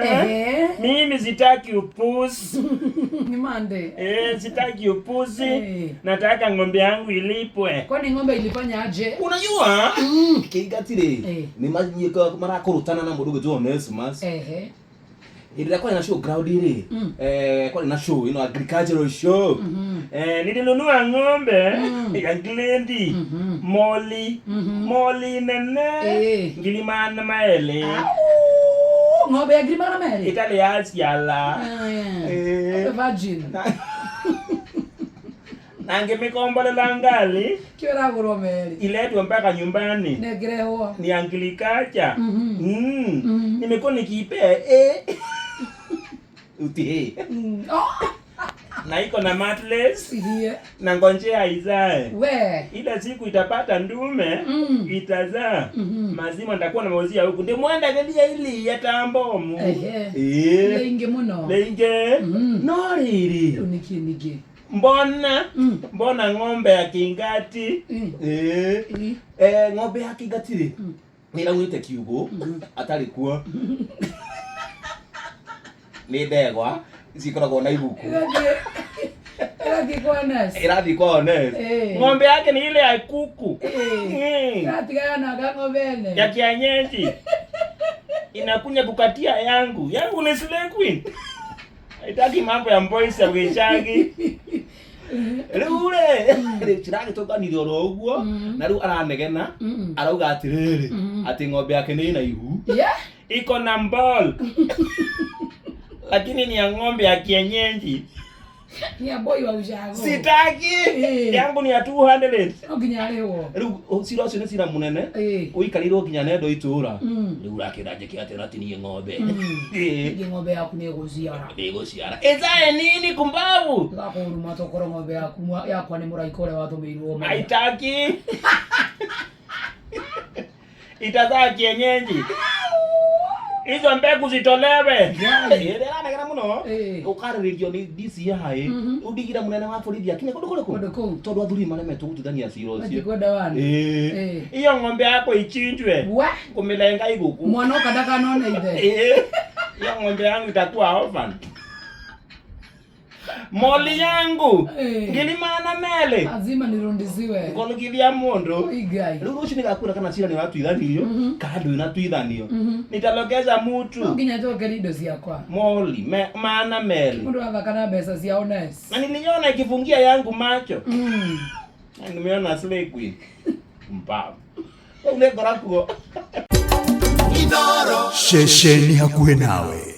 Ehe. Mimi sitaki upuzi. Ni Monday. Eh, sitaki upuzi. Eh. Nataka ng'ombe yangu ilipwe. Kwani ng'ombe ilifanya aje? Unajua Kĩngati rĩ, Eh. nĩ marakũrũtana na mũndũ ũgwĩtwo Onesmus. Ehe. Hĩndĩ ĩrĩa kwarĩ na show ground rĩ, kwarĩ na show ĩno, agricultural show. Eh, nilinunua ng'ombe ya Glendi moli moli nene Eh. ngiri mana maele. Oh, ng'ombe ya ngiri 200. Itali yaciala. Eh. Eh. Virgin. Na ngimikombolela ngali Kĩo ĩragũrwo merĩ. iletwe mpaka nyumbani. Nĩngĩrehwo. Ni agriculture. Nimekuwa nikiipea eh. Uti. Oh, Na iko na mattress irie. na ngonjea izae. We. Ile siku itapata ndume, itazaa mazima, nitakuwa nawauzia huku ndimwendagelia ili yatambomu. Ehe. Eh. Leingĩ mũno. Leinge no rĩrĩ, Rĩu nĩkĩ ningĩ? Mbona mbona ng'ombe ya Kingati? Eh. Ĩ. Eh, ng'ombe ya Kĩngati rĩ, nĩ ĩraunĩte kiugũ atarĩ kuo. Nĩ ndegwa cikoragwo na iguku. Ĩrathiĩ kwa nurse. Ĩrathiĩ kwa Ones. Eh. Ng'ombe yake ni ile ya kuku. Eh. Ĩratigana na ng'ombe ene. Ya kienyeji inakunya kukatia yangu. Yangu ni slay queen, haitaki mambo ya mboys ya wichangi. Rĩu rĩ, rĩu ciragĩtũnganire oro ũguo, na rĩu aranegena, arauga atĩrĩrĩ, atĩ ng'ombe yake nĩ ĩna ihu. Yeah. Iko na mbol lakini ni ya ng'ombe ya kienyeji. Ni ya boy wa ushago. Sitaki. Eh. Yangu ni ya 200. No nginya arĩhwo. Rĩu cira ũcio nĩ cira mũnene, Eh. ũikarĩirwo nginya nendo itũra. Rĩu ũrakĩra njĩke atĩ ũratinie ng'ombe. Eh. Ningĩ ng'ombe yaku nĩ ĩgũciara. Ĩgũciara. Izae nini kumbavu? Ĩgakũruma tokorwo ng'ombe yaku yakwa nĩ mũraika ũrĩa watũmĩirwo mũthenya. Haitaki. Itazaa kienyeji. Hizo mbegu zitolewe. Ĩrĩa ĩranegena mũno, Eh. ũkarĩrĩrio nĩ DCI, ũndigire mũnene wa borithi akinya kũndũ kũrĩkũ? Kũndũ kũu. Tondũ athuri maremetwo gũtuithania cira ũcio. Matikwenda wana. Eh. Eh. Hiyo ng'ombe yako ichinjwe. We. Kumilenga iguku. Mwana oka ndakanone ithe. Eh. Hiyo ng'ombe yangu itakuwa orphan. Moli yangu Eh. ngiri 200. Lazima nirundisiwe. Ngolugithia mundu. Oi Ngai. Rĩu rũciũ nĩgakwĩra kana cira nĩ ũratuithanirio kana ndũnatuithanio. Nitalogeza No mutu. nginya njokerie indo ciakwa. Moli mana meli. Mũndũ athaka na mbeca cia Ones. Na niliona ikifungia yangu macho. Na nimeona slay queen. Mbavu. Rĩu nĩ ngora kuo. Ceceni hakuhĩ nawe.